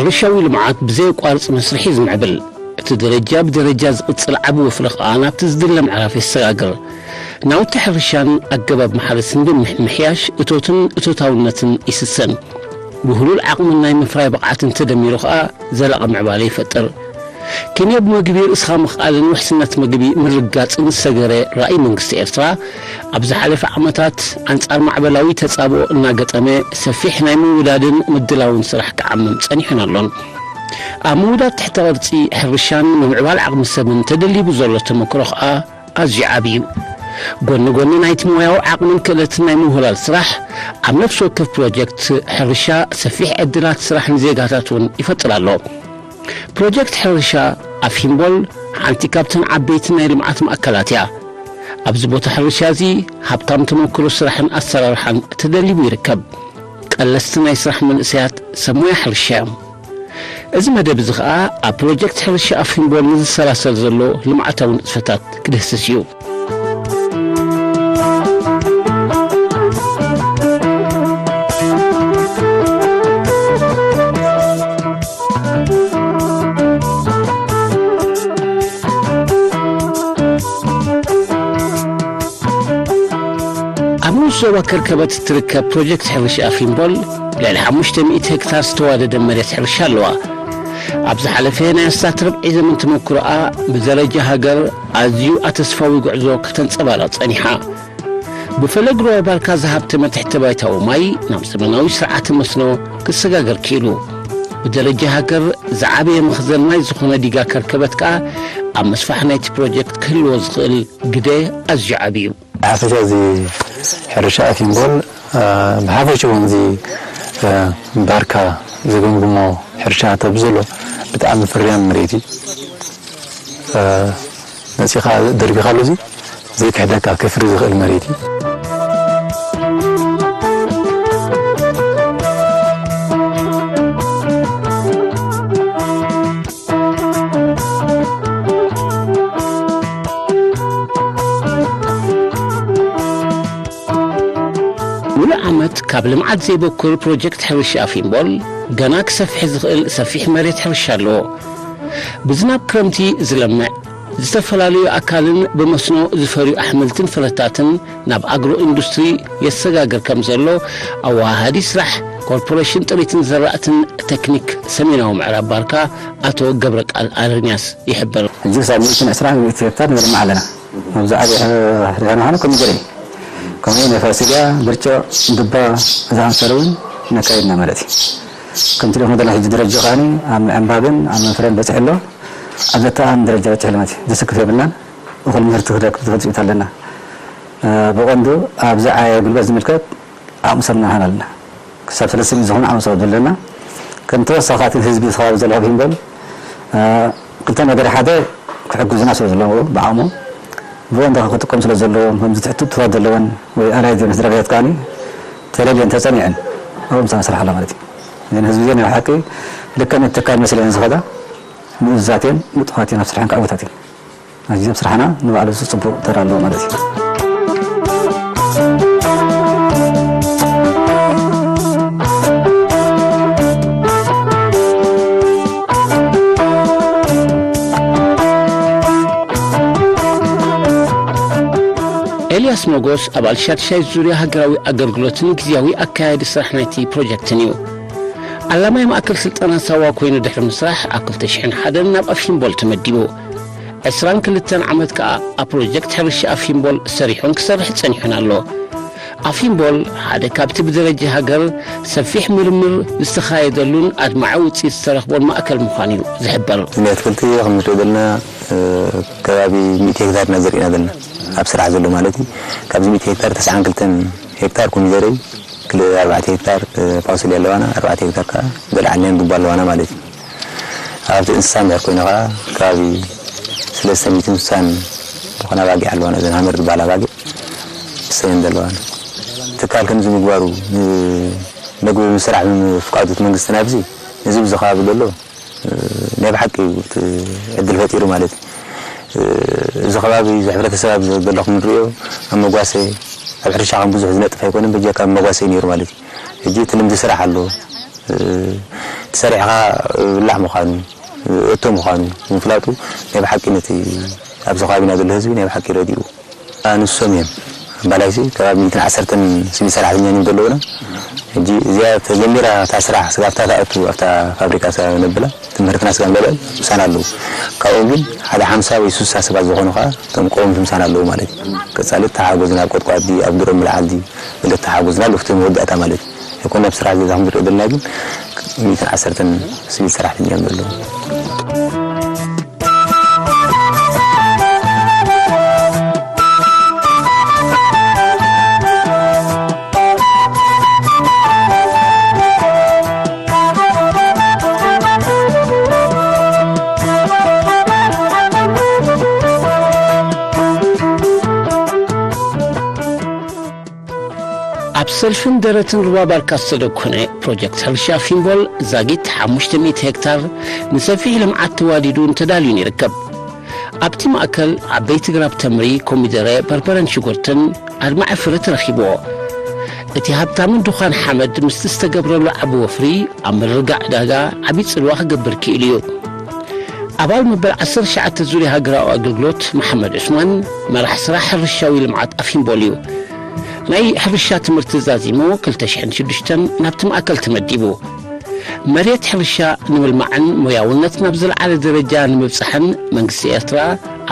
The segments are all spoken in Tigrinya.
ሕርሻዊ ልምዓት ብዘየቋርጽ መስርሕ እዩ ዝምዕብል። እቲ ደረጃ ብደረጃ ዝቕጽል ዓቢ ወፍሪ ከኣ ናብቲ ዝድለ ምዕራፍ የሰጋግር። ናውቲ ሕርሻን ኣገባብ ማሕረስን ብምምሕያሽ እቶትን እቶታውነትን ይስሰን። ውህሉል ዓቕምን ናይ ምፍራይ ብቕዓትን ተደሚሩ ከኣ ዘላቒ ምዕባለ ይፈጥር። ኬንያ ብመግቢ ርእስኻ ምኽኣልን ውሕስነት መግቢ ምርግጋጽን ዝሰገረ ራእይ መንግስቲ ኤርትራ፣ ኣብ ዝሓለፈ ዓመታት ኣንጻር ማዕበላዊ ተጻብኦ እናገጠመ ሰፊሕ ናይ ምውዳድን ምድላውን ስራሕ ክዓምም ጸኒሑን ኣሎን። ኣብ ምውዳድ ትሕተ ቅርጺ ሕርሻን ምምዕባል ዓቕሚ ሰብን ተደሊቡ ዘሎ ተመክሮ ከኣ ኣዝዩ ዓቢ እዩ። ጎኒ ጎኒ ናይቲ ሞያዊ ዓቕምን ክእለትን ናይ ምውህላል ስራሕ፣ ኣብ ነፍሲ ወከፍ ፕሮጀክት ሕርሻ ሰፊሕ ዕድላት ስራሕ ንዜጋታት እውን ይፈጥር ኣሎ። ፕሮጀክት ሕርሻ ኣፍ ሂምቦል ሓንቲ ካብተን ዓበይቲ ናይ ልምዓት ማእከላት እያ። ኣብዚ ቦታ ሕርሻ እዚ ሃብታም ተመክሮ ስራሕን ኣሰራርሓን ተደሊቡ ይርከብ። ቀለስቲ ናይ ስራሕ መንእሰያት ሰብ ሞያ ሕርሻ እዮም። እዚ መደብ እዚ ኸኣ ኣብ ፕሮጀክት ሕርሻ ኣፍ ሂምቦል ንዝሰላሰል ዘሎ ልምዓታዊ ንጥፈታት ክድህስስ እዩ። ኣብ ንኡስ ዞባ ከርከበት እትርከብ ፕሮጀክት ሕርሻ ኣፍ ሂምቦል ልዕሊ ሓሙሽተ ሚእቲ ሄክታር ዝተዋደደ መሬት ሕርሻ ኣለዋ። ኣብ ዝሓለፈ ናይ ኣስታት ርብዒ ዘመን ተመክሮኣ ብደረጃ ሃገር ኣዝዩ ኣተስፋዊ ጉዕዞ ከተንጸባርቕ ጸኒሓ። ብፈለግ ሩባ ባርካ ዝሃብተመ ትሕተ ባይታዊ ማይ ናብ ዘመናዊ ስርዓተ መስኖ ክሰጋገር ክኢሉ። ብደረጃ ሃገር ዝዓበየ መኽዘን ማይ ዝኾነ ዲጋ ከርከበት ከኣ ኣብ ምስፋሕ ናይቲ ፕሮጀክት ክህልዎ ዝኽእል ግደ ኣዝዩ ዓቢ እዩ። ሓፈሻ እዚ ሕርሻ ኣፍ ሂምቦል፣ እ፣ ብሓፈሽኡ እውን እዚ፣ እ፣ ባርካ ዘገምግሞ ሕርሻ ተብዝሎ ብጣዕሚ ፍርያም መሬት እዩ። እ፣ መጺኻ ደርቢኻሉ እዚ ዘይክሕደካ ከፍሪ ዝኽእል መሬት እዩ። ሙሉእ ዓመት ካብ ልምዓት ዘይበኩር ፕሮጀክት ሕርሻ ኣፍ ሂምቦል ገና ክሰፍሕ ዝኽእል ሰፊሕ መሬት ሕርሻ ኣለዎ። ብዝናብ ክረምቲ ዝለምዕ፣ ዝተፈላለዩ ኣካልን ብመስኖ ዝፈርዩ ኣሕምልትን ፍረታትን ናብ ኣግሮ ኢንዱስትሪ የሰጋግር ከም ዘሎ ኣወሃሃዲ ስራሕ ኮርፖሬሽን ጥሪትን ዘራእትን ቴክኒክ ሰሜናዊ ምዕራብ ባርካ ኣቶ ገብረቃል ኣረንያስ ይሕብር። ሕጂ ክሳብ ሚእትን ዕስራን ሚእቲ ሄክታር ነልምዕ ኣለና። ኣብዚ ዓብዪ ሕርሻና ኾነ ኮሚደረ እዩ። ከምኡ ናይ ፋሲጋ፣ ብርጭቕ፣ ዱባ ዝኣመሰለ እውን ነካይድና ማለት እዩ። ከምቲ ሪእኹም ዘለና ሕጂ ደረጃ ከኣኒ ኣብ ምዕንባብን ኣብ ምፍረን በፂሑ ኣሎ። ኣብ ዘተኣማምን ደረጃ በፂሑ ኣሎ ማለት እዩ። ዘስክፍ የብልናን። እኹል ምህርቲ ክረክብ ትኽእል ፅኢት ኣለና። እ፣ ብቐንዱ ኣብዚ ዓየ ጉልበት ዝምልከት ዓቕሚ ሰብ ንሓን ኣለና። ክሳብ ሰለስተ ሚእቲ ዝኾነ ዓቕሚ ሰብ ኣለና። ከም ተወሳኺ እቲ ህዝቢ ከባቢ ዘሎ ኣብ ሂምቦል፣ እ፣ ክልተ ነገር፣ ሓደ ክሕግዙና ስለ ዘለዎም ብዓቕሞም፣ ብወንዳ ክጥቀሙ ስለ ዘለዎም፣ ከምዚ ትሕቲ እቶት ዘለወን ወይ ኣላይት ዘይመስደራጋያት ከኣኒ ተለልየን ተጸኒዐን ኣብኡ ምሳና ስራሕ ኣሎ ማለት እዩ። እዘን ህዝቢ እዚአን ናይ ብሓቂ ልክዕ ነቲ ትካል መሲለን ዝኸዳ ምእዙዛት እየን፣ ንጡፋት እየን፣ ኣብ ስርሐን ክዕወታት እየን። ኣዚዘም ስራሕና ንባዕሉ ጽቡቕ ተራ ኣለዎ ማለት እዩ። ኤልያስ ሞጎስ ኣባል ሻድሻይ ዙርያ ሃገራዊ ኣገልግሎትን ግዝያዊ ኣካያዲ ስራሕ ናይቲ ፕሮጀክትን እዩ። ዓላማይ ማእከል ስልጠና ሳዋ ኮይኑ ድሕሪ ምስራሕ ኣብ ክልተ ሽሕን ሓደን ናብ ኣፊምቦል ተመዲቡ። ዕስራን ክልተን ዓመት ከኣ ኣብ ፕሮጀክት ሕርሻ ኣፊምቦል ሰሪሑን ክሰርሕ ጸኒሑን ኣሎ። ኣፊምቦል ሓደ ካብቲ ብደረጃ ሃገር ሰፊሕ ምርምር ዝተኻየደሉን ኣድማዒ ውጽኢት ዝተረኽቦን ማእከል ምዃኑ እዩ ዝሕበር። እዚ ኣትክልቲ ከም ንሪኦ ዘለና፣ እ፣ ከባቢ ሚእቲ ሄክታር ኢና ዘሪእና ዘለና፣ ኣብ ስራሕ ዘሎ ማለት እዩ። ካብዚ ሚእቲ ሄክታር ተስዓን ክልተን ሄክታር ኮሚደረ እዩ። ክል-፣ ኣርባዕተ ሄክታር፣ እ፣ ፋሶልያ ኣለዋና፣ ኣርባዕተ ሄክታር ከኣ ዘልዓልናየን ዱባ ኣለዋና ማለት እዩ። ኣብቲ እንስሳ እንድሕር ኮይና ከኣ ከባቢ ሰለስተ ሚእትን ስሳን ዝኾና ኣባጊዕ ኣለዋና፣ እዘን ሃመር ዝበሃላ ኣባጊዕ እሰን ዘለዋና። ትካል ከምዚ ምግባሩ፣ እ፣ መግቢ ምስራሕ ምፍቃዱ እቲ መንግስትና ኣብዚ፣ እዚ ብዚ ከባቢ ዘሎ፣ እ፣ ናይ ብሓቂ እዩ እቲ ዕድል ፈጢሩ ማለት እዩ። እ፣ እዚ ከባቢ፣ እዚ ሕብረተሰብ ኣብዚ ዘለኹም ንሪኦ፣ ኣብ መጓሰ፣ ኣብ ሕርሻ ከም ብዙሕ ዝነጥፍ ኣይኮነን፣ በጃካ ኣብ መጓሰ እዩ ነይሩ ማለት እዩ። ሕጂ እቲ ልምዲ ስራሕ ኣሎ። እ፣ ሰሪሕኻ ብላሕ ምዃኑ፣ እቶ ምዃኑ ምፍላጡ ናይ ብሓቂ ነቲ ኣብዚ ከባቢና ዘሎ ህዝቢ ናይ ብሓቂ ረዲኡ። ንሶም እዮም ኣባላይሲ ከባቢ ሚእትን ዓሰርተን ሲቪል ሰራሕተኛ እዮም ዘለውና። ሕጂ እዚኣ ተጀሚራ እታ ስራሕ ስጋብታ ተኣቱ ኣብታ ፋብሪካ ነብላ ትምህርትና ስጋብ ለብዕል ምሳና ኣለዉ። ካብኦም ግን ሓደ ሓምሳ ወይ ሱሳ ሰባት ዝኾኑ ከዓ እቶም ቀወምቲ ምሳና ኣለዉ ማለት እዩ። ቀፃሊ ተሓጎዝና ኣብ ቆጥቋጥ ድዩ ኣብ ድሮ ምልዓል ድዩ፣ በለ ተሓጎዝና ኣለዉ እቲ መወዳእታ ማለት እዩ። ኣይኮነ ኣብ ስራሕ ዘዛ ከም ዝሪኦ ዘለና ግን ሚእትን ዓሰርተን ሲቪል ሰራሕተኛ እዮም ዘለዉ። ኣብ ሰልፍን ደረትን ሩባ ባርካ ዝተደኮነ ፕሮጀክት ሕርሻ ፊምቦል ዛጊት ሓሙሽተ ሚእቲ ሄክታር ንሰፊሕ ልምዓት ተዋዲዱን ተዳልዩን ይርከብ። ኣብቲ ማእከል ዓበይቲ ግራብ ተምሪ፣ ኮሚደረ፣ በርበረን ሽጉርትን ኣድማዒ ፍረ ተረኺብዎ። እቲ ሃብታምን ድዃን ሓመድ ምስቲ ዝተገብረሉ ዓቢ ወፍሪ ኣብ ምርግጋእ ዕዳጋ ዓቢ ጽልዋ ክገብር ክኢሉ እዩ። ኣባል መበል ዓሰርተ ትሽዓተ ዙርያ ሃገራዊ ኣገልግሎት መሓመድ ዑስማን መራሕ ስራሕ ሕርሻዊ ልምዓት ኣፊምቦል እዩ። ናይ ሕርሻ ትምህርቲ ዛዚሙ ክልተ ሽሕን ሽዱሽተን ናብቲ ማእከል ተመዲቡ። መሬት ሕርሻ ንምልማዕን ሞያውነት ናብ ዝለዓለ ደረጃ ንምብጻሕን መንግስቲ ኤርትራ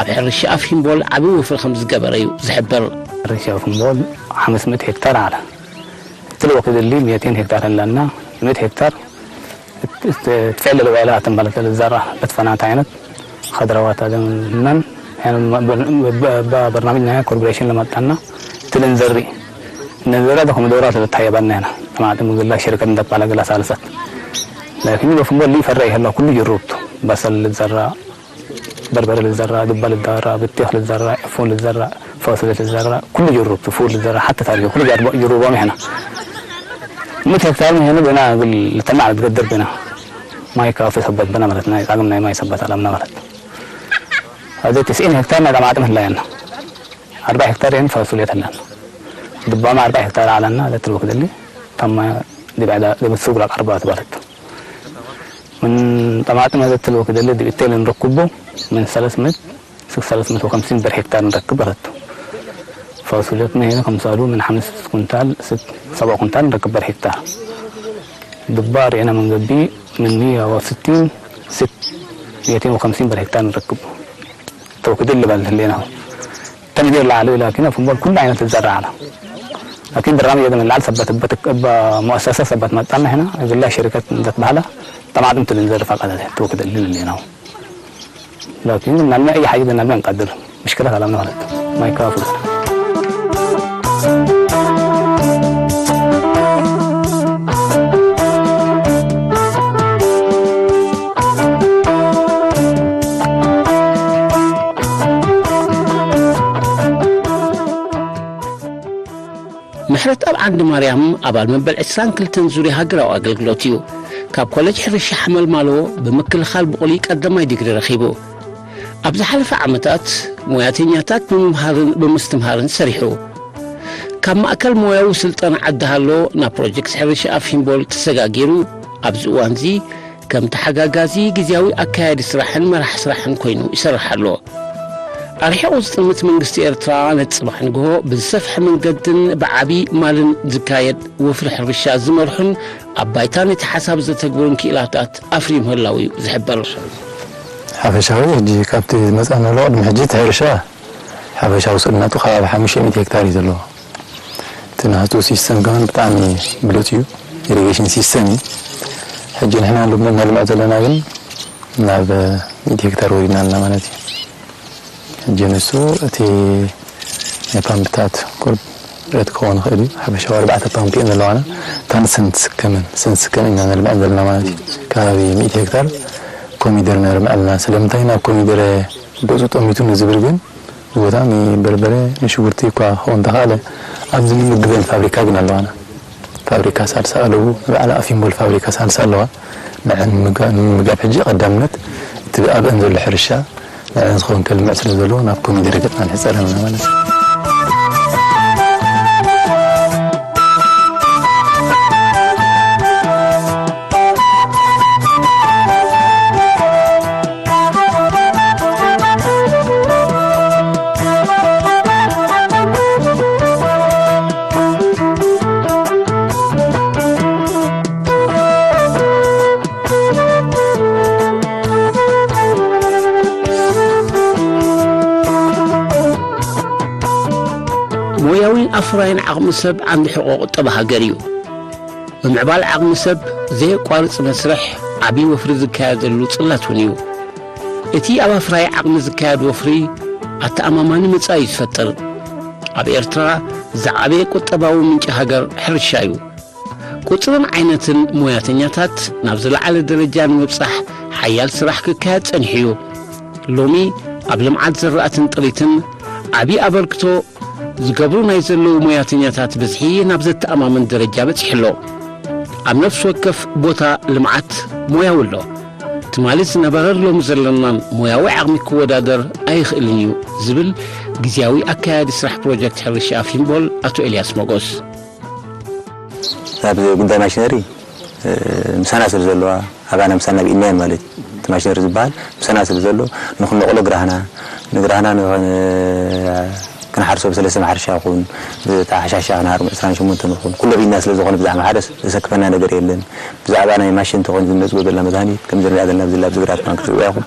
ኣብ ሕርሻ ኣፊምቦል ዓቢ ወፍሪ ከም ዝገበረ እዩ ዝሕበር። ሕርሻ ኣፊምቦል ሓምስት ሚእቲ ሄክታር ኣለ። እቲ ልወክ ድሊ ሚእተይን ሄክታር ኣለና። ሚእቲ ሄክታር ትፍዕል ልውዕላ ተንባለተ ልዘራ በትፈናት ዓይነት ኸድረዋት ኣዘምነን በርናምጅ ናይ ኮርፖሬሽን ለመጣና ትልን ዘሪ ነዘራ ተኹም ዶራ ተበታየባና ና ተማዕጥም ግላ ሽርቀት እንደባላ ግላ ሳልሰት ላኪን በፍንቦ ሊ ፈራ ይሄላ ኩሉ ጅሩብቱ በሰል ልዘራ በርበረ ልዘራ ድባ ልዘራ ብቴኽ ልዘራ ዕፉን ልዘራ ፈሱለት ልዘራ ኩሉ ጅሩብቱ ፉል ልዘራ ሓተ ታሪኹ ኩሉ ጅሩቦም ይሄና ምት ሄክታር ይሄኑ ብና ግል ልተማዕ ልትገደር ብና ማይ ካፊ ሰበት ብና ማለት ናይ ጻግም ናይ ማይ ሰበት ኣላምና ማለት ኣዘ ትስዒን ሄክታር ናይ ጠማጥም ህላየና ኣርባ ሄክታር የን ፋሱልየት ህላና ድባማ ኣርባ ሄክታር ኣለና ለትልወክ ደሊ ታማ ድብዕዳ ድብት ሱግራ ቀርባ ትባለት ምን ጠማጥም ኣዘ ትልወክ ደሊ ድብቴል ንረክቦ ምን ሰለስምት ስክ ሰለስምት ወከምሲን በር ሄክታር ንረክብ በረቱ ፋሱልየት ነሄነ ከምሳሉ ምን ሓምስ ኩንታል ስክ ሰባ ኩንታል ንረክብ በር ሄክታር ድባ ርኤና መንገዲ ምን ሚያ ወስቲን ስክ ሚእተይን ወከምሲን በር ሄክታር ንረክብ ተወክድል ልበል ህሌና ተምዲር ለዓሉ ላኪን ፍንቦል ኩሉ ዓይነት ትዘራ ኣላ ላኪን ብራሚ የገን ለዓል ሰበት በት ሙአሰሰ ሰበት መጣና ህና ግላ ሽርከት እንደትባህላ ጠማጥም ትልን ዘርፋ ቀለለ ተወክድል ልሌናው ላኪን ናልና እይ ሓይድ ናልና እንቀድር ምሽክላት ኣላምና ማለት ማይክራፎን ምሕረት ኣብ ዓንዲ ማርያም ኣባል መበል ዕስራን ክልተን ዙርያ ሃገራዊ ኣገልግሎት እዩ። ካብ ኮለጅ ሕርሻ ሓመልማሎ ብምክልኻል ብቑሊ ቀዳማይ ዲግሪ ረኺቡ። ኣብ ዝሓለፈ ዓመታት ሞያተኛታት ብምምሃርን ብምስትምሃርን ሰሪሑ። ካብ ማእከል ሞያዊ ስልጠና ዓዲ ሃሎ ናብ ፕሮጀክት ሕርሻ ኣፍ ሂምቦል ተሰጋጊሩ ኣብዚ እዋንዚ ከም ተሓጋጋዚ ግዝያዊ ኣካያዲ ስራሕን መራሕ ስራሕን ኮይኑ ይሰርሕ ኣሎ። ኣርሒቑ ዝጥምት መንግስቲ ኤርትራ ነቲ ጽባሕ ንግሆ ብዝሰፍሐ መንገድን ብዓቢ ማልን ዝካየድ ወፍሪ ሕርሻ ዝመርሑን ኣብ ባይታ ነቲ ሓሳብ ዘተግብሩን ክኢላታት ኣፍርዩ ምህላው እዩ ዝሕበር። ሓፈሻዊ ሕጂ ካብቲ ዝመጻና ኣሎ ቅድሚ ሕጂ እቲ ሕርሻ ሓፈሻዊ ስእልነቱ ከባቢ ሓሙሽተ ሚእቲ ሄክታር እዩ ዘለዎ። እቲ ናህቱ ሲስተም ከማን ብጣዕሚ ብሉጽ እዩ። ኢሪጌሽን ሲስተም እዩ። ሕጂ ንሕና ሎም ነልምዕ ዘለና ግን ናብ ሚእቲ ሄክታር ወሪድና ኣለና ማለት እዩ። ሕጂ ንሱ እቲ ናይ ፓምፕታት ኮርፖሬት ክኸውን ይኽእል እዩ። ሓፈሻዊ ኣርባዕተ ፓምፕ እየን ዘለዋና። እታን ሰንት ስከምን ሰንት ስከም ኢና ነልምዐን ዘለና ማለት እዩ። ከባቢ ሚእቲ ሄክታር ኮሚደረ ነልምዕ ኣለና። ስለምንታይ ናብ ኮሚደረ ገጹ ጠሚቱ ንዝብል ግን ቦታ ንበርበረ ንሽጉርቲ እኳ ክኸውን ተኻእለ ኣብዚ ንምግበን ፋብሪካ ግን ኣለዋና ፋብሪካ ሳልሳ ኣለዉ ንባዕላ ኣፊምቦል ፋብሪካ ሳልሳ ኣለዋ ንዐን ንምምጋብ ሕጂ ቀዳምነት እቲ ኣብአን ዘሎ ሕርሻ ንዐን ዝኸውን ከልምዕ ስለ ዘለዎ ናብ ኮሚደረ ገጽና ንሕጸር ኣለና ማለት እዩ ፍራይን ዓቕሚ ሰብ ዓንዲ ሕቖ ቁጠባ ሃገር እዩ። ብምዕባል ዓቕሚ ሰብ ዘየቋርጽ መስርሕ ዓቢ ወፍሪ ዝካየደሉ ጽላት እውን እዩ። እቲ ኣብ ኣፍራይ ዓቕሚ ዝካየድ ወፍሪ ኣተኣማማኒ መጻኢ እዩ ዝፈጥር። ኣብ ኤርትራ ዝዓበየ ቁጠባዊ ምንጪ ሃገር ሕርሻ እዩ። ቁጽርን ዓይነትን ሞያተኛታት ናብ ዝለዓለ ደረጃ ንምብጻሕ ሓያል ስራሕ ክካየድ ጸኒሑ እዩ። ሎሚ ኣብ ልምዓት ዝራእትን ጥሪትን ዓቢ ኣበርክቶ ዝገብሩ ናይ ዘለዉ ሞያተኛታት ብዝሒ ናብ ዘተኣማምን ደረጃ በጺሑ ኣሎ። ኣብ ነፍሲ ወከፍ ቦታ ልምዓት ሞያዊ ኣሎ። ትማሊ ዝነበረን ሎሚ ዘለናን ሞያዊ ዓቕሚ ክወዳደር ኣይኽእልን እዩ ዝብል ግዝያዊ ኣካያዲ ስራሕ ፕሮጀክት ሕርሻ ፊምቦል ኣቶ ኤልያስ ሞጎስ። ኣብ ጉዳይ ማሽነሪ ምሳና ስለ ዘለዋ ኣባና ምሳና ብኢድና ማለት እዩ። እቲ ማሽነሪ ዝበሃል ምሳና ስለ ዘሎ ንክነቕሎ ግራህና ንግራህና ክንሓርሶ ብሰለስተ ማሕረሻ ይኹን ብተሓሻሻ ክንሃርም ዕስራን ሸሞንተን ንኹን ኩሎ ብኢድና ስለ ዝኾነ ብዛዕባ ማሕረስ ዘሰክፈና ነገር የለን። ብዛዕባ ናይ ማሽን ተኾይኑ ዝመፅእ ዘላ መድሃኒት ከም ዝርዳ ዘለና ብዝላ ብዝግራት ባንክ ትሪእዋ ኢኹም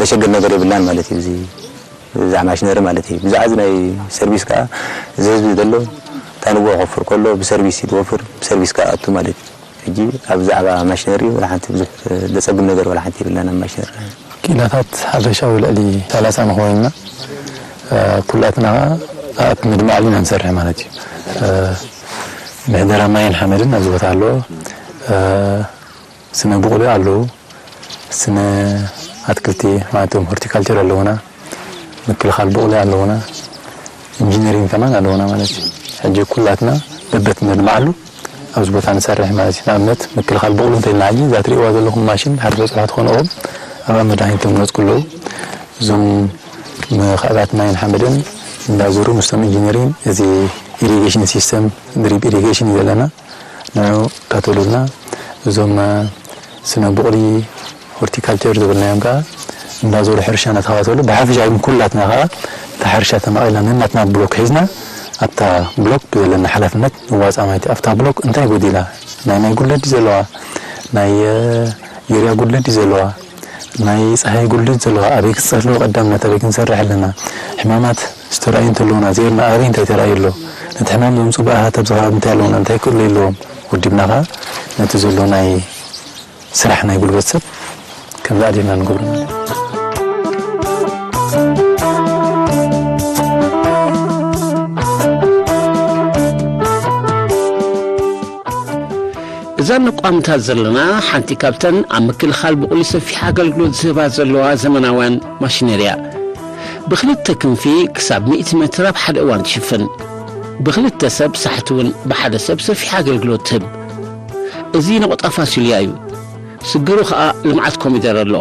ዘሸግር ነገር የብልናን ማለት እዩ። እዚ ብዛዕባ ማሽነሪ ማለት እዩ። ብዛዕባ እዚ ናይ ሰርቪስ ከዓ እዚ ህዝቢ ዘሎ ታንጎ ክወፍር ከሎ ብሰርቪስ እዩ ዝወፍር ብሰርቪስ ከዓ ኣቱ ማለት እዩ። ሕጂ ኣብ ብዛዕባ ማሽነሪ ወላ ሓንቲ ብዙሕ ዘጸግም ነገር ወላ ሓንቲ የብልናን ኣብ ማሽነሪ። ክኢላታት ሓፈሻዊ ልዕሊ ሰላሳ ንኾይንና ኩላትና ኣብ ምድማዕ ኢና ንሰርሕ ማለት እዩ። ምሕደራ ማይን ሓመድን ኣብዚ ቦታ ኣሎ። ስነ ብቑሊ ኣለዉ። ስነ ኣትክልቲ ማለት እዮም ሆርቲካልቸር ኣለዉና፣ ምክልኻል ብቑሊ ኣለዉና፣ ኢንጂነሪንግ ከማን ኣለዉና ማለት እዩ። ሕጂ ኩላትና በበት ነድምዓሉ ኣብዚ ቦታ ንሰርሕ ማለት እዩ። ንኣብነት ምክልኻል ብቑሊ እንተኢልና ሕጂ እዛ ትሪእዋ ዘለኹም ማሽን ድሓር በፅሖ ትኾንኦም ኣብኣ መድሃኒት እዮም ዝነፅጉ ኣለዉ። እዞም ምኽዕባት ማይን ሓመድን እንዳዞሩ ምስቶም ኢንጂነሪንግ እዚ ኢሪጌሽን ሲስተም ድሪፕ ኢሪጌሽን እዩ ዘለና። ንዑ ከተሉልና እዞም ስነ ብቑሊ ሆርቲካልቸር ዝብልናዮም ከዓ እንዳዞሩ ሕርሻ እናተኸታተሉ ብሓፈሻ ግን ኩላትና ከዓ እታ ሕርሻ ተማቒልና ነናትና ብሎክ ሒዝና ኣብታ ብሎክ ብዘለና ሓላፍነት ንዋፃእ ማለት እዩ። ኣብታ ብሎክ እንታይ ጎዲላ ናይ ማይ ጉድለት ድዩ ዘለዋ ናይ ዩርያ ጉድለት ድዩ ዘለዋ ናይ ፀሃይ ጉድለት ዘለዋ ኣበይ ክፀህልዎ ቀዳምነት ኣበይ ክንሰርሕ ኣለና ሕማማት ዝተራእዩ እንተለዉና ዘይርና ኣበይ እንታይ ተራእዩ ኣሎ ነቲ ሕማም ዘምፅኡ ብኣሃት ኣብዚ ከባቢ እንታይ ኣለዉና እንታይ ክእለ ኣለዎም ወዲብና ከዓ ነቲ ዘሎ ናይ ስራሕ ናይ ጉልበት ሰብ ከምዚ ኣዴና ንገብሮ ማለት እዛ ነቋምታ ዘለና ሓንቲ ካብተን ኣብ ምክልኻል ብቑሊ ሰፊሕ ኣገልግሎት ዝህባ ዘለዋ ዘመናውያን ማሽነርያ ብክልተ ክንፊ ክሳብ ሚእቲ ሜትር ኣብ ሓደ እዋን ትሽፍን ብክልተ ሰብ ሳሕቲ እውን ብሓደ ሰብ ሰፊሕ ኣገልግሎት ትህብ። እዚ ነቑጣ ፋሲልያ እዩ። ስግሩ ኸኣ ልምዓት ኮሚደረ ኣሎ።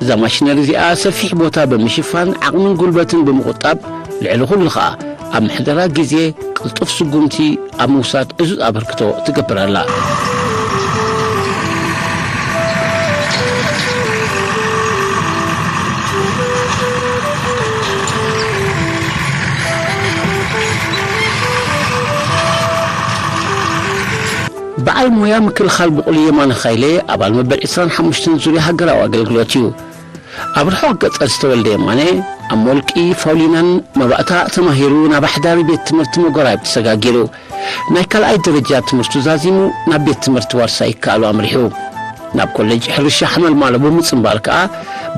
እዛ ማሽነሪ እዚኣ ሰፊሕ ቦታ ብምሽፋን ዓቕምን ጉልበትን ብምቑጣብ ልዕሊ ኹሉ ኸኣ ኣብ ምሕደራ ግዜ ቅልጡፍ ስጉምቲ ኣብ ምውሳድ ዕዙዝ ኣበርክቶ ትገብር ኣላ። በዓል ሞያ ምክልኻል ብቑሊ የማነ ሃይለ ኣባል መበል ዕስራን ሓሙሽተን ዙርያ ሃገራዊ ኣገልግሎት እዩ። ኣብ ርሑቕ ገጠር ዝተወልደ የማነ፣ ኣብ ሞልቂ ፋውሊናን መባእታ ተማሂሩ ናብ ኣሕዳሪ ቤት ትምህርቲ መጎራይብ ተሰጋጊሩ። ናይ ካልኣይ ደረጃ ትምህርቱ ዛዚሙ ናብ ቤት ትምህርቲ ዋርሳይ ይከኣሉ ኣምሪሑ። ናብ ኮሌጅ ሕርሻ ሓመልማሎ ብምጽንባር ከኣ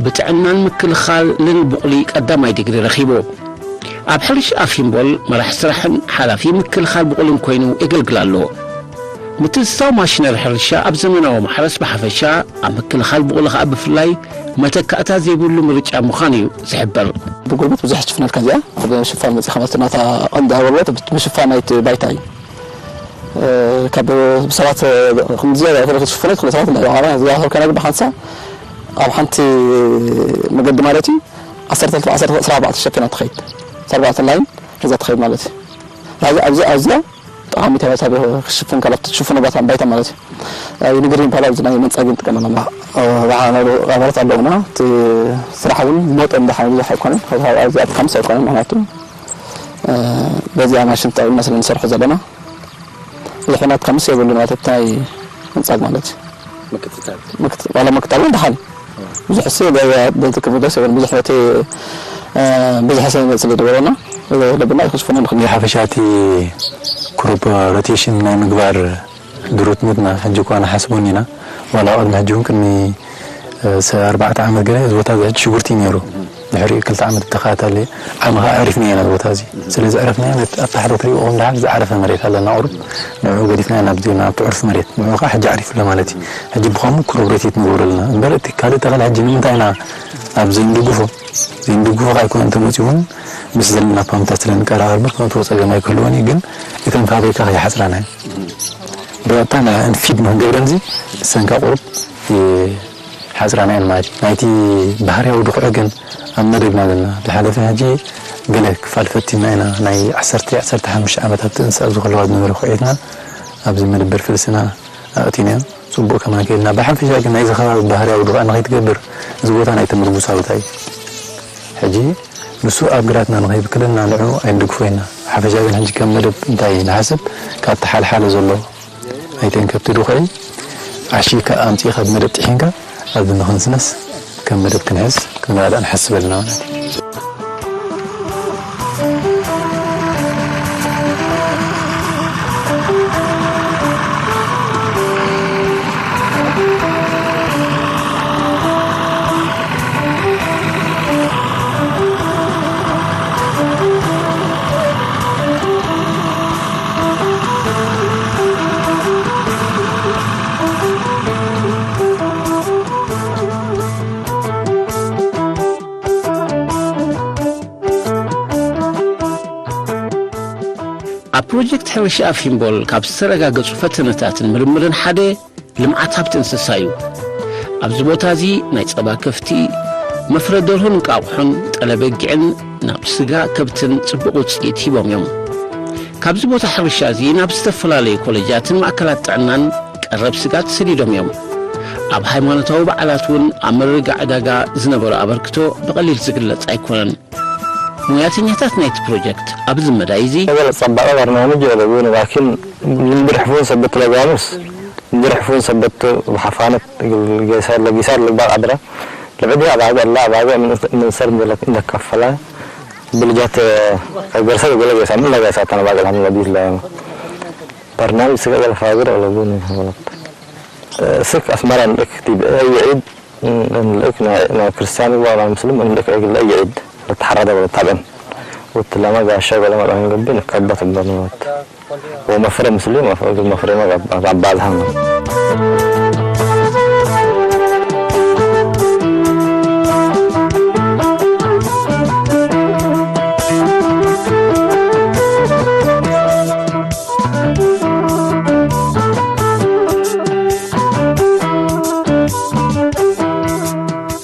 ብጥዕናን ምክልኻልን ብቑሊ ቀዳማይ ዲግሪ ረኺቡ። ኣብ ሕርሻ ኣፊምቦል መራሕ ስራሕን ሓላፊ ምክልኻል ብቑልን ኮይኑ የገልግል ኣሎ። ምትእትታው ማሽነሪ ሕርሻ ኣብ ዘመናዊ ማሕረስ ብሓፈሻ ኣብ ምክልኻል ብቑሊ ኸኣ ብፍላይ መተካእታ ዘይብሉ ምርጫ ምዃኑ እዩ ዝሕበር። ብጉልበት ብዙሕ ትሽፍነልካ እዚኣ ኣብ ሽፋን መፂኻ ማለት ናታ ቀንዲ ኣገልግሎት ምሽፋን ናይቲ ባይታ እዩ። ካብ ብሰባት ዝያዳ ክትሽፍነ ትኽእል ሰባት ዝያዳ ከብከና ግን ብሓንሳ ኣብ ሓንቲ መገዲ ማለት እዩ ዓሰርተ ክልተ ዓሰርተ ክልተ ዓሰርተ ኣርባዕተ ሸፊና ትኸይድ ዓሰርተ ኣርባዕተ ላይን ሒዛ ትኸይድ ማለት እዩ። ኣብዚ ኣብዚኣ ጠቓሚት እያ። ክሽፍን ከላ ትሽፍኖ ባታ ባይታ ማለት እዩ። ንግሪ ንባላ ኣብዚ ናይ መንፀጊ ንጥቀመሎም ኣባላት ኣለውና። እቲ ስራሕ እውን መጠን ደሓን ብዙሕ ኣይኮነን። ኣብዚ ኣብ ከምስ ኣይኮነን። ምክንያቱ በዚኣ ማሽን ተጠቒምና ስለ ንሰርሖ ዘለና ብዙሕ ናት ከምስ የብሉ ማለት እቲ ናይ መንፀግ ማለት እዩ። ዋላ ምክትታል እውን ደሓን ብዙሕ ሲ በቲ ክብደስ የብሉ ብዙሕ ነቲ ብዙሕ ሰብ ይመፅእ ዝነበረና ለብና ይኸስፈና ንኽእል። ሓፈሻ እቲ ክሮፕ ሮቴሽን ናይ ምግባር ድሩት ምድና ሕጂ እኳ ንሓስቦን ኢና። ዋላ ቅድሚ ሕጂ እውን ቅድሚ፣ እ፣ ሰ-፣ ኣርባዕተ ዓመት ገለ እዚ ቦታ እዚ ሕጂ ሽጉርቲ እዩ ነይሩ። ድሕሪ ክልተ ዓመት ተኸታታሊ ዓሚ ኸዓ ኣዕሪፍና ኢና እዚ ቦታ እዚ። ስለዚ ኣዕረፍና ኢና፣ ነቲ ኣብ ታሕቲ ትሪእዎ ከም ደሓር ዝዓረፈ መሬት ኣለና ቁሩብ። ንዕኡ ገዲፍና ኢና ናብዚ ናብቲ ዕርፊ መሬት። ንዕኡ ኸዓ ሕጂ ኣዕሪፉ ኣሎ ማለት እዩ። ሕጂ ብኸምኡ ክሮፕ ሮቴት ንገብሮ ኣለና። እምበር እቲ ካልእ ተኸለ ሕጂ ንምንታይ ኢና ኣብ ዘይንድግፎ? ዘይንድግፎ ኸዓ ኣይኮነን ተመፂኡ እውን ምስ ዘለና ፓምፕታት ስለ ንቀራረብ እምበር ክነእትዎ ፀገም ኣይክህልዎን እዩ። ግን እተን ፋብሪካ ከይሓፅራና እዩ። ብቐጥታ ንዕን ፊድ ንክንገብረን እዚ እሰንካ ቁሩብ ይሓፅራና እየን ማለት እዩ። ናይቲ ባህርያዊ ድኹዒ ግን ኣብ መደብና ዘለና ዝሓለፈ ሕጂ ገለ ክፋል ፈቲና ኢና። ናይ ዓሰርተ ዓሰርተ ሓሙሽተ ዓመታት ትንሳእ ኣብዚ ከለዋ ዝነበረ ኩዒትና ኣብዚ መደበር ፍልስና ኣእቲናዮ። ጽቡቕ ከማን ከይድና፣ ብሓፈሻ ግን ናይዚ ከባቢ ባህርያዊ ድኹዒ ንኸይትገብር፣ እዚ ቦታ ናይ ተምርጉሳ ቦታ እዩ። ሕጂ ንሱ ኣብ ግራትና ንኸይብክለና ንዑ ኣይንድግፎ ኢና። ብሓፈሻ ግን ሕጂ ከም መደብ እንታይ ንሓስብ፣ ካብቲ ሓልሓለ ዘሎ ኣይተን ከብቲ ድኹዒ ዓሺካ ኣምጺእካ ብመደብ ጥሒንካ ኣብዚ ንኽንስነስ ከም መደብ ክንሕዝ ክንረዳዳእ ንሓስብ ኣለና ማለት እዩ። ኣብ ፕሮጀክት ሕርሻ ኣፊምቦል ካብ ዝተረጋገጹ ፈተነታትን ምርምርን ሓደ ልምዓት ሃብቲ እንስሳ እዩ። ኣብዚ ቦታ እዚ ናይ ጸባ ከፍቲ፣ መፍረ ደርሆን እንቋቑሖን፣ ጠለ በጊዕን ናብ ስጋ ከብትን ጽቡቕ ውጽኢት ሂቦም እዮም። ካብዚ ቦታ ሕርሻ እዚ ናብ ዝተፈላለዩ ኮለጃትን ማእከላት ጥዕናን ቀረብ ስጋ ተሰዲዶም እዮም። ኣብ ሃይማኖታዊ በዓላት እውን ኣብ ምርግጋእ ዕዳጋ ዝነበሮ ኣበርክቶ ብቐሊል ዝግለጽ ኣይኮነን። ሞያተኛታት ናይቲ ፕሮጀክት ኣብዚ መዳይ እዚ ገለ ጸባቐ በርናምጅ የለ ግን ላኪን ልምዲ ርሕፉን ሰበት ለጋኑስ ልምዲ ርሕፉን ሰበት ብሓፋነት ጌሳር ለጊሳር ልግባር ኣድራ ልዕዲ ኣባገ ኣላ ኣባገ ምን ሰር እንደከፈላ ብልጃት ገርሰ ገለ ጌሳ ምን ለጋሳ ተነባገ ላም ለዲስ ለ በርናምጅ ስጋ ገለ ፋግር ወለ ግን ወለት ስክ ኣስመራ ንልእክ ዲብ ይዒድ ንልእክ ናይ ክርስቲያን ይግባ ናይ ሙስሊም ንልእክ እግል ይዒድ ለተሓረደ ወለ ታብዕን ወትለማ ጋሻ ገለ መጣን ገቢ ንከበት በርናምጅ ወመፍረ ሙስሊም መፍረ መፍረ መጋባ ባባዝሃን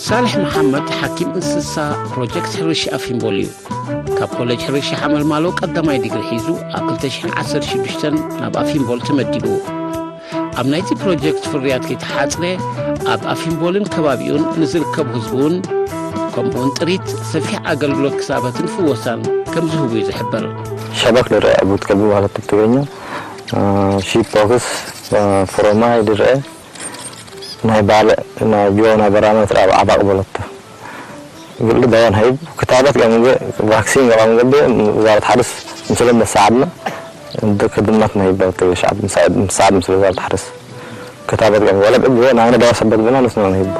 ሳልሕ መሓመድ ሓኪም እንስሳ ፕሮጀክት ሕርሻ ኣፊምቦል እዩ። ካብ ኮሌጅ ሕርሻ ሓመልማሎ ቀዳማይ ዲግሪ ሒዙ ኣብ ክልተ ሽሕን ዓሰርተ ሽዱሽተን ናብ ኣፊምቦል ተመዲቡ። ኣብ ናይቲ ፕሮጀክት ፍርያት ከይተሓጽረ ኣብ ኣፊምቦልን ከባቢኡን ንዝርከቡ ህዝቢ እውን ከምኡውን ጥሪት ሰፊሕ ኣገልግሎት ክሳበትን ፍወሳን ከም ዝህቡ እዩ ዝሕበር። ሸበክ ንርአ ቡት ከልቢ ማለት ብትግርኛ ሺፕ ፖክስ ፍሮማይ ድርአ ናይ ባልዕ ናይ ጆ ናይ በራመ ትራብ ዓባቕ በለቶ ግል ደዋን ሃይብ ክታበት ቀምገ ቫክሲን ቀምገ ወዛረት ሓርስ ምስለ መሳዓድና እንደ ክድመት ናይ በለቶ ሻዕብ ምሳዓድ ምስለ ወዛረት ሓርስ ክታበት ቀምገ ወለ ብዕግ ናነ ደዋ ሰበት ብና ንስና ንሂብ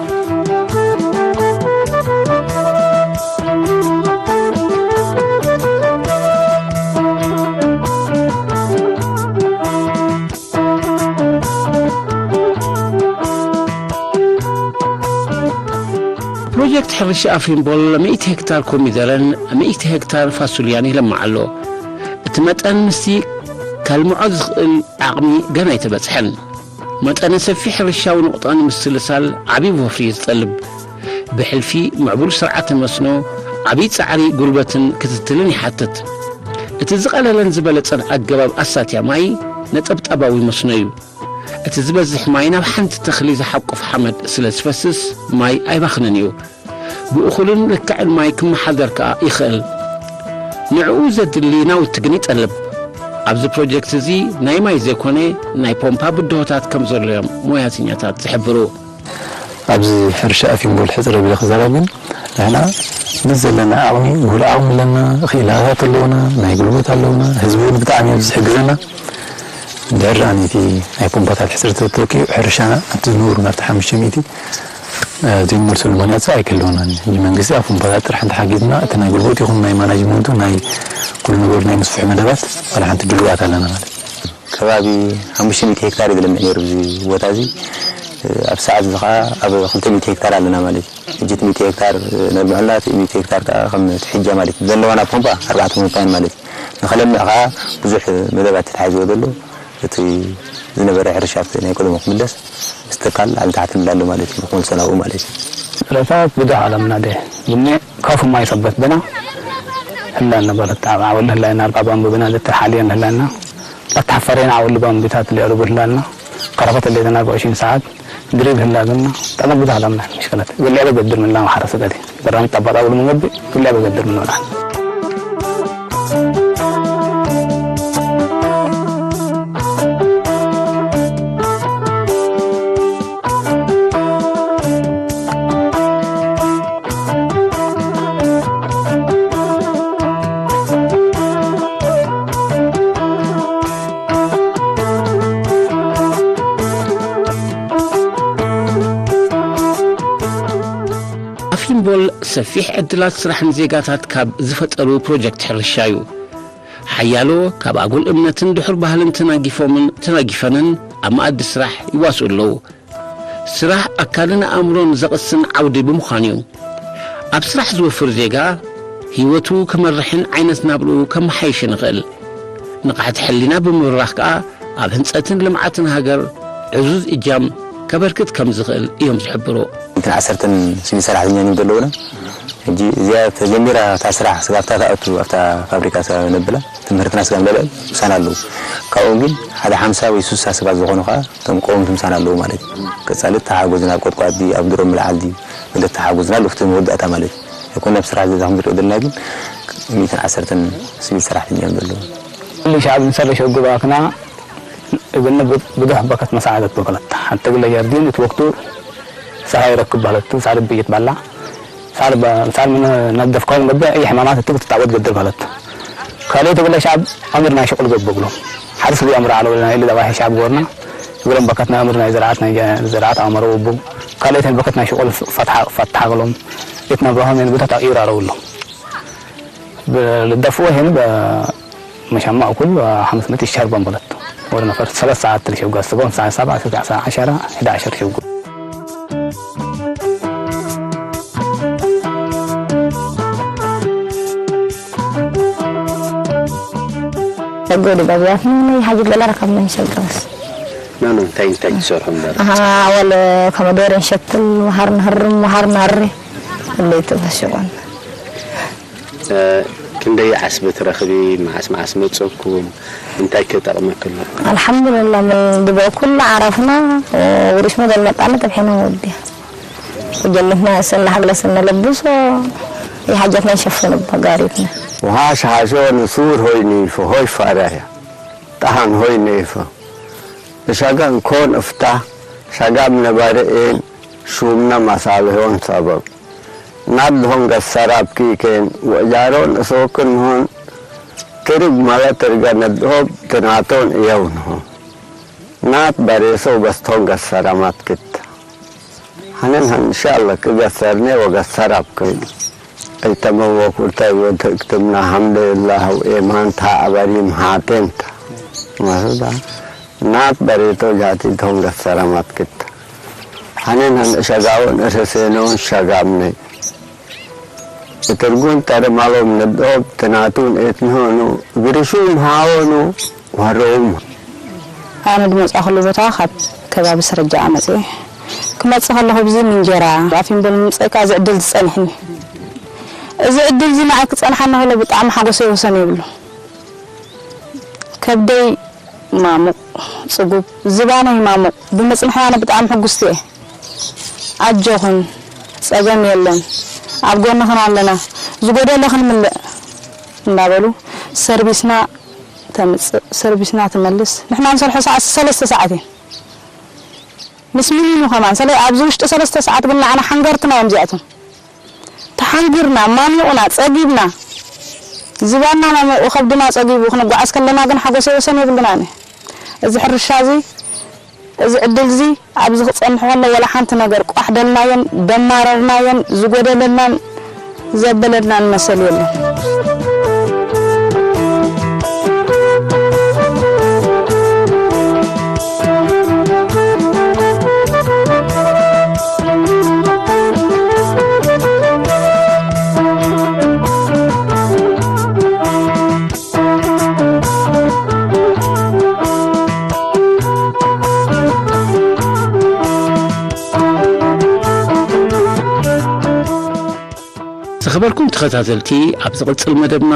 ፕሮጀክት ሕርሻ ኣፍሪምቦል ሚእቲ ሄክታር ኮሚደረን ሚእቲ ሄክታር ፋሱልያን ይለምዕ ኣሎ። እቲ መጠን ምስቲ ከልምዖ ዝኽእል ዓቕሚ ገና ኣይተበጽሐን። መጠነ ሰፊሕ ሕርሻዊ ንቑጣ ንምስልሳል ዓብዪ ወፍሪ እዩ ዝጠልብ። ብሕልፊ ምዕቡል ስርዓተ መስኖ፣ ዓብዪ ጻዕሪ፣ ጉልበትን ክትትልን ይሓትት። እቲ ዝቐለለን ዝበለጸን ኣገባብ ኣሳትያ ማይ ነጠብጣባዊ መስኖ እዩ። እቲ ዝበዝሕ ማይ ናብ ሓንቲ ተኽሊ ዝሓቁፍ ሓመድ ስለ ዝፈስስ ማይ ኣይባኽንን እዩ። ብእኹልን ልክዕን ማይ ክመሓደር ከኣ ይኽእል። ንዕኡ ዘድሊ ናውቲ ግን ይጠልብ። ኣብዚ ፕሮጀክት እዚ ናይ ማይ ዘይኮነ ናይ ፖምፓ ብድሆታት ከም ዘሎ እዮም ሞያተኛታት ዝሕብሩ። ኣብዚ ሕርሻ ኣፊምቦል ሕጽር ኣቢለ ክዛረብ ግን ንሕና ምስ ዘለና ዓቕሚ፣ ምሉእ ዓቕሚ ኣለና፣ ክኢላታት ኣለውና፣ ናይ ጉልበት ኣለውና፣ ህዝቢ እውን ብጣዕሚ እዩ ዝሕግዘና። እንድሕር ደኣ ነቲ ናይ ፖምፓታት ሕጽረት ተተኪኡ፣ ሕርሻና ኣብቲ ዝነበሩ ናብቲ ሓሙሽተ ሚእቲ፣ እ፣ ዘይንመልሰሉ ምኽንያት ኣይክህልወናን እዩ። ሕጂ መንግስቲ ኣብ ፖምፓታት ጥራሕ እንተሓጊዝና፣ እቲ ናይ ጉልበት ይኹን ናይ ማናጅመንቱ፣ ናይ ኩሉ ነገሩ ናይ ምስፍሑ መደባት ዋላ ሓንቲ ድሉዋት ኣለና ማለት እዩ። ከባቢ ሓሙሽተ ሚእቲ ሄክታር እዩ ዝለምዕ ነይሩ እዚ ቦታ እዚ። ኣብ ሰዓት እዚ ኸዓ ኣብ ክልተ ሚእቲ ሄክታር ኣለና ማለት እዩ። ሕጂ እቲ ሚእቲ ሄክታር ነልምዐላ፣ እቲ ሚእቲ ሄክታር ከዓ ከም ትሕጃ ማለት እዩ። ዘለዋና ፖምፓ ኣርባዕተ ፖምፓ እየን ማለት እዩ። ንኸለምዕ ከዓ ብዙሕ መደባት ተታሒዝዎ ዘሎ፣ እቲ ዝነበረ ሕርሻ ኣብቲ ናይ ቀደሙ ክምለስ፣ ምስትካል ላዕሊ ታሕቲ ንብላ ኣሎ ማለት እዩ። ብኮንሶ ናብኡ ማለት እዩ። ረታት ብዳህ ዓለምና ደ ብኔ ካፉ ማይ ሰበት ብና ህላና በለት። ዓወል ህላና ኣርባ ባምቡ ብና ዘተ ሓልየን ህላና። ላተሓፈሬን ዓወል ባምቢታት ሊዕሉ ብህላና። ከረፈት ሌተና በዕሽን ሰዓት ድሪብ ህላ ብና። ጠመ ብዳህ ዓለምና ምሽከለት። ብልዕ በገድር ምላ ማሓረሰ ገዲ። በራሚ ጠባጣ ብሉ መገቢ ብልዕ በገድር ምና ወላ። ኣፊምቦል ሰፊሕ ዕድላት ስራሕ ንዜጋታት ካብ ዝፈጠሩ ፕሮጀክት ሕርሻ እዩ። ሓያሎ ካብ ኣጉል እምነትን ድሑር ባህልን ተናጊፎምን ተናጊፈንን ኣብ መኣዲ ስራሕ ይዋስኡ ኣለዉ። ስራሕ ኣካልን ኣእምሮን ዘቕስን ዓውዲ ብምዃኑ እዩ። ኣብ ስራሕ ዝወፍር ዜጋ ህይወቱ ክመርሕን ዓይነት ናብርኡ ከመሓይሽን ይኽእል። ንቕሓት ሕሊና ብምብራኽ ከኣ ኣብ ህንጸትን ልምዓትን ሃገር ዕዙዝ እጃም ከበርክት ከም ዝኽእል እዮም ዝሕብሩ። ሚእትን ዓሰርተን ሲቪል ሰራሕተኛ እዮም ዘለዉና። ሕጂ እዚኣ ተጀሚራ እታ ስራሕ ስጋብ እታ ትኣቱ ኣብታ ፋብሪካ ነብላ ትምህርትና ስጋብ ንለብዕል ምሳና ኣለዉ። ካብኦም ግን ሓደ ሓምሳ ወይ ሱሳ ሰባት ዝኾኑ ከኣ እቶም ቀወምቲ ምሳና ኣለዉ ማለት እዩ። ቀጻሊ ተሓጎዝና ኣብ ቆጥቋጥ ድዩ ኣብ ድሮ ምልዓል ድዩ ገለ ተሓጎዝና ኣለዉ፣ እቲ መወዳእታ ማለት እዩ። ኣይኮነ ኣብ ስራሕ ዘዛ ከም ዝሪኦ ዘለና ግን ሚእትን ዓሰርተን ሲቪል ሰራሕተኛ እዮም ዘለዉ። ኩሉ ሻብ ንሰለ ሸጉባክና እግን ብዱሕ በከት መሳዓደት በከለት። ሓንቲ ግለ ጀርዲን እቲ ወቅቱ ሳሃይ ረክብ ባለቱ ሳሪ ብይት ባላ። ሳል ብ-፣ ሳል ምን ነደፍካውን ገበ እይ ሕማማት እትግ ትታወት ገድር ባለቱ። ካልእ ትግለ ሻብ ኣምር ናይ ሽቁል ገብ ብሎ። ሓርስ ብኣምር ዓለው ናይ ልደባይ ሻብ ጎርና። እግሎም በከት ናይ ኣምር ናይ ዝርዓት ናይ ጀ-፣ ዝርዓት ኣመረው ቡ። ካልእ ተን በከት ናይ ሽቁል ፈትሓ፣ ፈትሓ ግሎም። የት ነብረሆም የን ብተታ ይራረውሎም። ብ-፣ ልደፍዎ ይሄን በ-፣ መሻማ እኩል ሓሙስ ሚእቲ ሸርቦን በለቱ። ወደ ነፈር ሰለስተ ሰዓት ትልሸጉ ኣስቦም ሰዓት ሰብዓ፣ ሰዓት ዓሸራ፣ ሕዳ ዓሸር ሸጉ። ሸጎ ድባብያት ምን ሓጅ ለላ ረከብ ምን ሸገስ። ኖ፣ ኖ፣ እንታይ፣ እንታይ ትሰርሑ እምበር? ኣሃ፣ ወለ ከመዶር እንሸክል፣ ወሃር ንህርም፣ ወሃር ናሪ። ለይተ በሽቆን። እ፣ ክንደይ ዓስቢ ትረኽቢ? መዓስ መዓስ መጸኩም? እንታይ ከ ጠቕመክሎ? ኣልሓምዱሊላህ፣ ምን ድበ ኩሉ ዓረፍና፣ እ፣ ውርሽ መደል መጣና፣ ጠብሒና ወዲያ። ወጀነትና ሰና ሓግለ ሰና ለብሶ፣ የሓጀትና ይሸፍኑ በጋሪትና። ውሃ ሻሓሾ ንሱር ሆይ ንይፎ፣ ሆይ ፋራያ፣ ጠሃን ሆይ ነይፎ። እሻጋ እንኮን እፍታ፣ ሻጋ ምነባረ ኤን፣ ሹምና ማሳልሆን ሰበብ። ናድሆን ገሰራብ ኪኬን ወእጃሮን እሶክን ሆን ትርግ ማለ ትርገ ነድሆብ ትናቶን እየው ንሆ። ናት በሬሶ በስቶን ገሰራማት ክት። ሐነን ሀን እንሻአላህ ክገሰርኔ ወገሰራብ ክል። እይተመወኩልተ ወትእክትምና ሐምደላህ ወኤማንታ አበሪም ሐቴንታ። ማሱዳ ናት በሬቶ ጃቲቶን ገሰራማት ክት። ሐነን ሀን እሸጋውን እርሴኖን ሸጋምኔ። እትርጉን ተርማሎም ነድኦብ ትናቱን ኤትንሆኑ፣ ግርሹም ሃወኑ፣ ወሮም። ኣነ ዝመጻእኩሉ ቦታ ካብ ከባቢ ስረጃ መጽኤ። ክመጽእ ከለኹ ብዚ እንጀራ ኣፊምቦል ምምጸእካ እዚ ዕድል ዝጸንሕኒ። እዚ ዕድል እዚ ንዓይ ክጸንሓኒ ከሎ ብጣዕሚ ሓጎሰይ ወሰን የብሉ። ከብደይ ማሙቕ፣ ጽጉብ፣ ዝባነይ ማሙቕ፣ ብምጽንሑ ኣነ ብጣዕሚ ሕጉስቲ እየ። ኣጆኽን፣ ጸገም የለን፣ ኣብ ጎንኽን ኣለና፣ ዝጎደለ ክንምልእ እንዳበሉ ሰርቪስና ተምጽእ፣ ሰርቪስና ትመልስ። ንሕና ንሰርሖ ሰዓት ሰለስተ ሰዓት እዩ። ምስ ሚኒሙ ከማን፣ ሰለ-፣ ኣብዚ ውሽጢ ሰለስተ ሰዓት ግን ንዓና ሓንገርትና እዮም እዚኣቶም። ተሓንጊርና፣ ማሚቑና፣ ጸጊብና፣ ዝባንና ማሚቑ፣ ከብድና ጸጊቡ ክንጓዓዝ ከለና ግን ሓጎሰይ ወሰን የብሉናን። እዚ ሕርሻ እዚ፣ እዚ ዕድል እዚ ኣብዚ ክጸንሕ ከሎ ወላ ሓንቲ ነገር ቋሕ ደልናዮን ደማረርናዮን ዝጎደለናን ዘበለናን መሰል የለን። ዝኸበርኩም ተኸታተልቲ፣ ኣብ ዝቕጽል መደብና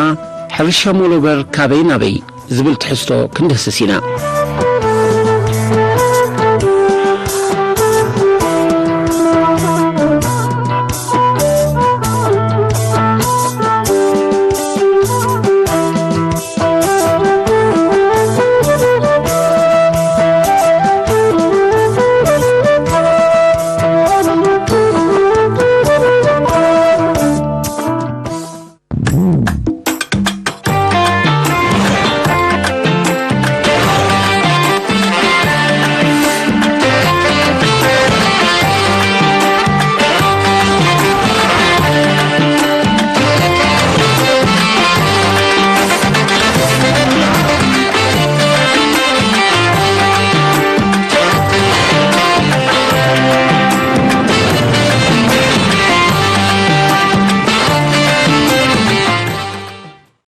ሕርሻ ሞሎበር ካበይ ናበይ ዝብል ትሕዝቶ ክንደስስ ኢና።